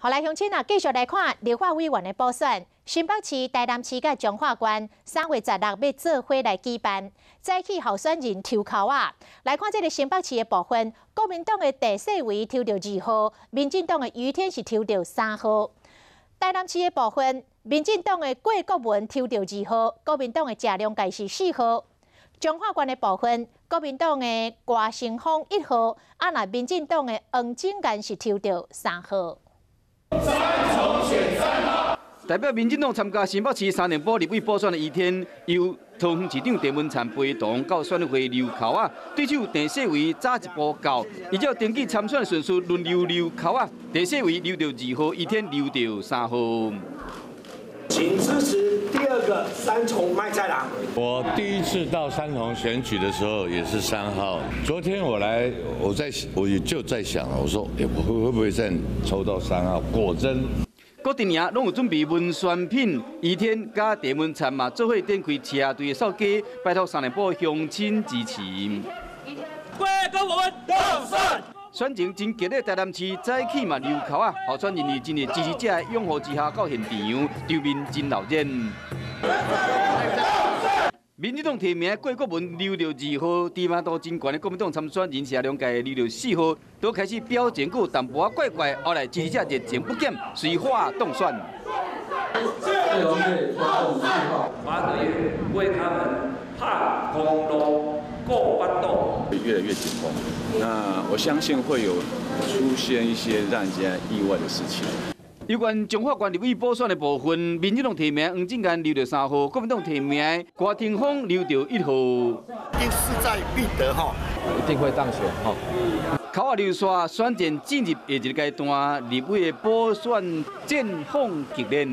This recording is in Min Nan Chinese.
好來，鄉親啊，繼續來看立法委員的補選，新北市、台南市佮彰化縣3月16欲做伙來舉辦，早起候選人抽籤仔。來看這个新北市的部分，國民黨的鄭世維抽著二號，民進黨的余天是抽著三號。台南市的部分，民進黨的郭國文抽著二號，國民黨的謝良介是四號。彰化縣的部分，國民黨的郭成峰一號，啊若民進黨的黃景元是抽著三號。三重選三號。代表民進黨參加新北市三重埔立委補選的余天，由桃園市長鄭文燦陪同到選會溜箍仔，對手鄭世維早一步到，依照登記參選的順序輪流溜箍仔，鄭世維溜著二號，余天溜著三號。請支持第二個三重麥菜人。我第一次到三重選舉的時候也是三號。昨天我來，我也就在想，我說，欸，我會不會再抽到三號？果真。各陣營攏有準備文宣品，余天佮鄭文燦嘛，做伙展開車隊的掃街，拜託三重埔鄉親支持。郭國文當選。選情真激烈，台南市早起嘛溜箍仔，候選人佇真濟支持者的擁護之下到現場，場面真鬧熱。民進黨提名郭國文溜著二號，知名度真懸的國民黨參選人謝良介溜著四號，都開始表情閣有淡薄仔怪怪，後來支持者熱情不減，隨喊當選。8個月為他們拍公路顧腹肚，越來越緊繃。那我相信會有出現一些讓人家意外的事情。有關彰化縣立委補選的部分，民進黨提名黃景元溜著三號，國民黨提名郭廷峰溜著一號。一定勢在必得哈，一定會當選哈。箍仔溜煞，選戰進入下一個階段，立委的補選戰況激烈。